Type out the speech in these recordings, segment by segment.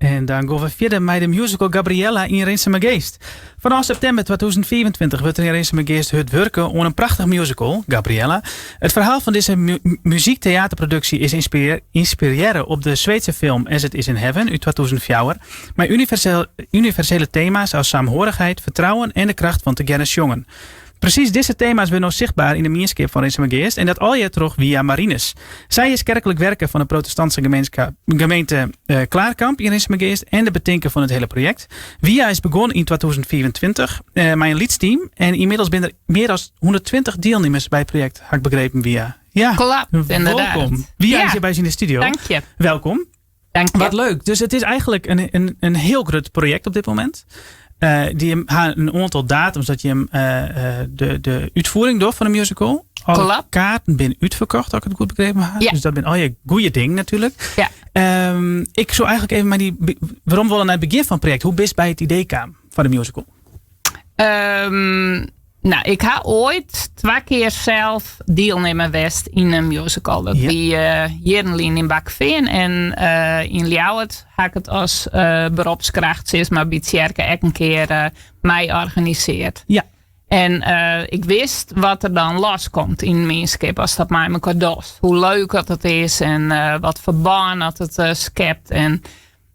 En dan gean we fierder mei de musical Gabriella yn Rinsumageast. Fanôf septimber 2025 wurdt der yn Rinsumageast hurd wurke oan in prachtich musical, Gabriella. It ferhaal fan dizze muzykteaterproduksje is ynspirearre op de Sweedske film As It Is in Heaven út 2004, mei universele tema's as saamhorigheid, fertrouwen en de kracht fan tegearre sjongen. Presys dizze tema's wurde no sichtber yn de mienskip fan Rinsumageast en dat allegear troch Wia Marinus. Sy is kerklik werker fan de protestantske gemeente Klaarkamp yn Rinsumageast en de betinker fan it hiele projekt. Wia is begûn yn 2025 mei in lyts team en ynmiddels binne der mear as 120 dielnimmers by it projekt, ha ik begrepen Wia. Ja, Klopt, inderdaad. Welkom. Wia is hjir by ús yn de studio. Dank je. Welkom. Dank je. Wat leuk. Dus it is eigentlik in hiel grut projekt op dit momint. Dy ha in oantal datums dat jim de útfiering dogge fan de musical. Alle kaarten binne útferkocht, as ik it goed begrepen ha. Ja. Dus dat binne allegear goede dingen natuerlik. Ja. Ik soe eigentlik even mei dy werom wolle nei it begjin fan it projekt. Hoe bist by it idee kaam foar de musical? No, ik ha oait twa kear sels dielnimmer west yn in musical. Dat wie jierren lyn yn Bakkefean en yn Ljouwert ha ik it as beropskracht sis mar, by tsjerke ek in kear mei organisearre. En ik wist wat der dan loskomt yn de mienskip as dat mei mekoar dochst. Hoe leuk dat it is en wat foar bân dat it skept. En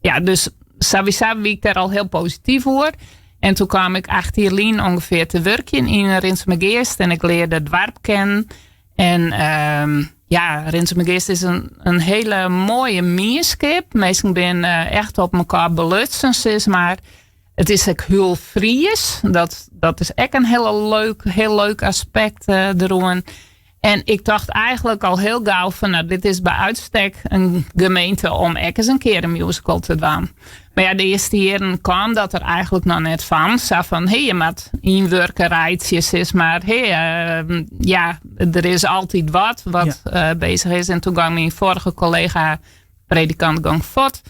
ja, dus sawiesa wie ik dêr al hiel posityf oer. En toen kaam ik 8 jier lyn ûngefear te wurkjen yn Rinsumageast en ik learde it doarp kennen. En ja, Rinsumageast is in hiele moaie mienskip. Minsken binne echt op mekoar belutsen, sis mar. It is ek hiel Fries. Dat is ek in hiel leuk aspekt deroan. En ik tocht eigentlik al hiel gau fan, no, dit is by uitstek in gemeente om ek ris in kear in musical te dwaan. Mar ja, de earste jierren kaam dat der eigentlik noch net fan. Sa fan, hé, je moat ynwurke reitsje, sis mar. Hé, ja, der is altyd wat wat bezich is. En toen gong myn foarige kollega, predikant, gong fuort.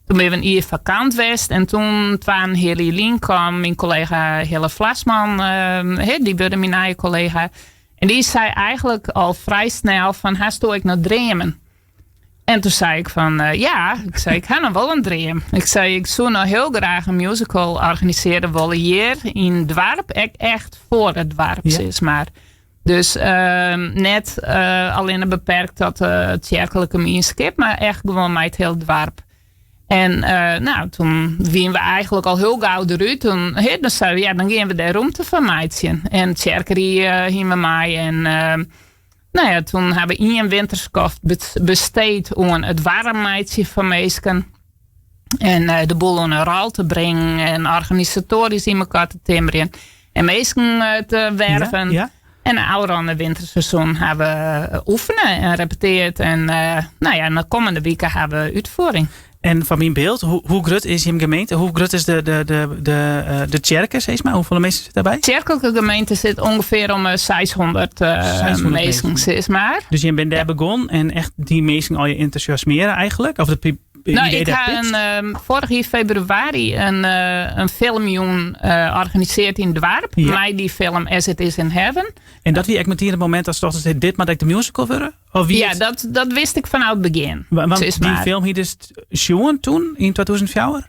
Toen binne we in jier fakant west en toen, twa-en-in heal jier lyn, kaam myn kollega Hille Vlasman, hé, dy wurde myn nije kollega. En dy sei eigentlik al frij snel fan, hasto ek noch dreamen? En toen sei ik fan, ja, ik sei, ik ha noch wol in dream. Ik sei, ik soe noch hiel graach in musical organisearje wolle hjir yn it doarp, ek echt foar it doarp, sis mar. Dus net allinne beperkt tot de tsjerklike mienskip, mar echt gewoan mei it hiele doarp. En no, toen wiene we eigentlik al hiel gau derút. Toen, hè, dan seinen we, ja, dan gean we dêr rûmte foar meitsjen. En tsjerkerie hiene we mei. En no ja, toen ha we ien winterskoft besteed oan it waarm meitsjen fan minsken. En de boel oan 'e rol te bringen en organisatoarysk yn mekoar te timmerjen. En minsken te werven. En ôfrûne winterseizoen ha we oefene en repeteard. En no ja, de kommende wike ha we útfiering. En foar myn byld, hoe grut is jim gemeente? Hoe grut is de tsjerke, sis mar? Hoefolle minsken sitte dêrby? De tsjerklike gemeente sit ûngefear om de 600 600 minsken, minsken. sis mar. Dus jim binne dêr begûn en echt dy minsken al je entûsjasmearje eigentlik? Of de Ik ha foarich jier febrewaris in filmjûn organisearre yn it doarp. Mei dy film As It Is in Heaven. En dat wie ek metien it momint dat tochtst, dit moat ek de musical wurde? Of wie Ja, it dat wist ik fanôf it begjin. Want sis dy mar. film hiest sjoen toen, yn 2004?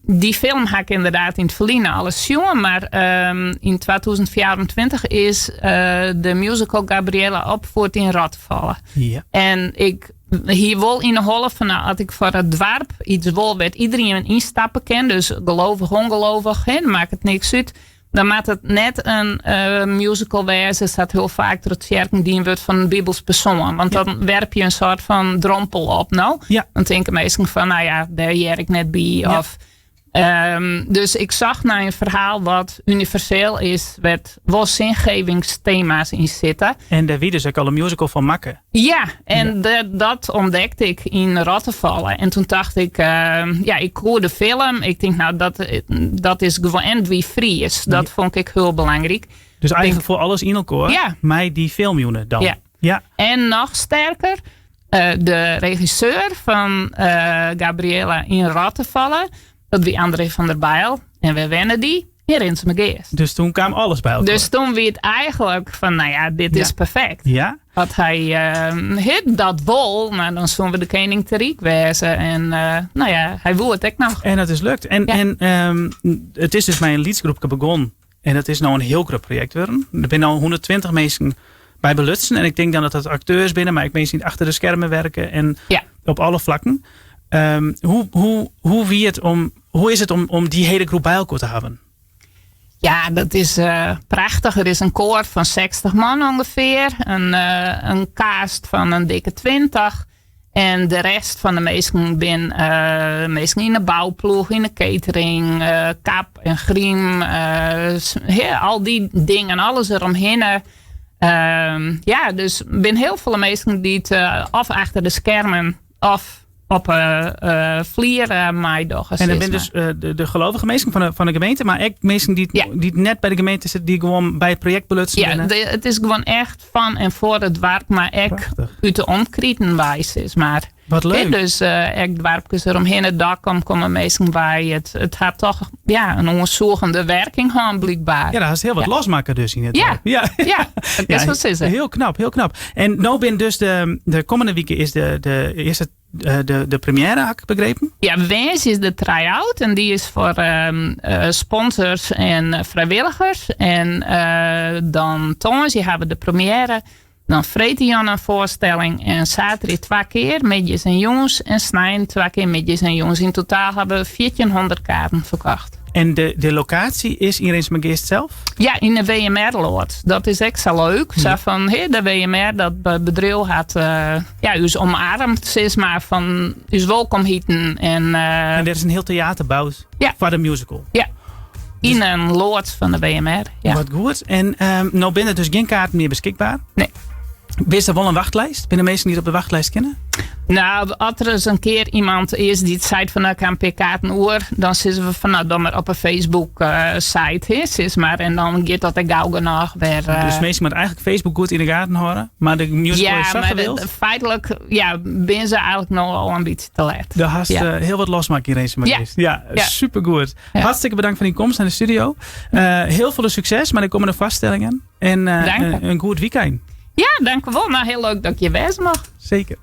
Dy film ha ik ynderdaad yn it ferline alris sjoen, mar yn 2024 is de musical Gabriella opfierd yn Rottefalle. En ik hie wol yn 'e holle fan, no, as ik foar it doarp iets wol wêr't iderien ynstappe kin, dus gelovich, ûngelovich, hè, dan makket niks út. Dan moat it net in musical wêze, sa't hiel faak troch tsjerken dien wurdt fan in bibelsk persoan. Want dan werp je in soart fan drompel op, no? Dan tinke minsken fan, no ja, dêr hear ik net by. Of, dus ik socht nei in ferhaal wat universeel is, wêr't wol zingevingsthema's yn sitte. En dêr wie dus ek al in musical fan makke. Ja, en dat ûntdekte ik yn Rottefalle. En toen tocht ik, ja, ik koe de film. Ik tink, no, dat is gewoan, en it wie Fries. Dat fûn ik hiel belangryk. Dus eigentlik foar alles yn elkoar, mei dy filmjûn dan. Ja. En noch sterker, de regisseur fan Gabriella yn Rottefalle, dat wie André van der Bijl. En wêr wenne dy? Yn Rinsumageast. Dus toen kaam alles by elkoar. Dus toen wie it eigentlik fan, no ja, dit is perfekt. As hy uh, dat wol, nou, dan soene we de kening te ryk wêze. En uh, no ja, hy woe it ek noch. En dat is lukt. En, ja. en um, it is dus mei in lyts groepke begûn. En dat is no in hiel grut projekt wurden. Der binne al 120 minsken by belutsen. En ik tink dan dat dat akteurs binne, mar ek minsken dy't achter de skermen werke. En ja. op alle flakken. Um, hoe, hoe, hoe, wie it om, hoe is it om, om dy hiele groep by elkoar te hawwen? Ja, dat is uh, prachtich. Der is in koar fan 60 man ûngefear. In, uh, in cast fan in dikke 20. En de rest fan de minsken binne uh, minsken yn de bouploech, yn de catering, kap en grym, al dy dingen, alles eromhinne. Uh, ja, dus binne hiel folle minsken dy't of achter de skermen of op 'e uh, flier uh, meidogge. En dat binne dus uh, de, de gelovige minsken fan de, fan de gemeente, mar ek minsken dy't, ja. dy't net by de gemeente sitte, dy't gewoan by it projekt belutsen ja, binne. Ja, it is gewoan echt fan en foar it doarp, mar ek út de omkriten wei, sis mar. Wat leuk. Dus uh, ek doarpkes deromhinne, Dokkum komme minsken by. It, it hat toch ja, in oansûgjende werking hân, blykber. Ja, dêr hast hiel wat ja. losmakke dus yn it ja. Ja. ja, dat is wol sizze. Hiel knap, hiel knap. En no binne dus de, de kommende wike is de, de earste eh, de, de première, ha ik begrepen? Ja, woansdei is de try-out en dy is foar um, uh, sponsors en frijwilligers. En uh, dan tongersdei hawwe we de première. Dan freedtejûn in foarstelling en saterdei twa kear, middeis en jûns. En snein twa kear middeis en jûns. Yn totaal hawwe we 1400 kaarten ferkocht. En de, de lokaasje is yn Rinsumageast sels? Ja, yn de WMR-loads. Dat is ek sa leuk. Sa fan, he, de WMR, dat bedriuw hat uh, ja, ús omarmd, sis mar, fan ús wolkom hiten. En, uh, en der is in hiel teater boud ja. foar de musical. Ja. Yn in loads fan de WMR. Ja. Wat goed. En um, no binne der dus gjin kaarten mear beskikber. Nee. Is der wol in wachtlist? Binne der minsken dy't op de wachtlist kinne? No, as der ris in kear iemand is dy't seit fan ik ha in pear kaarten oer, dan sizze we fan no, doch mar op 'e Facebook uh, site, hè, sis mar. En dan giet dat ek gau genôch wer. Uh, dus minsken moatte eigentlik Facebook goed yn de gaten hâlde, mar de musical ja, is sa mar gewild. Feitlik ja, binne se eigentlik no al in bytsje te let. Dêr hast ja. uh, hiel wat losmakke yn Rinsumageast. Ja, ja, supergoed. Ja. Hartstikke bedankt foar dyn komst nei de studio. Uh, hiel folle sukses mei de kommende foarstellingen. En uh, in, in goed wykein. Ja, dankewol. No, hiel leuk dat ik hjir wêze mocht. Seker.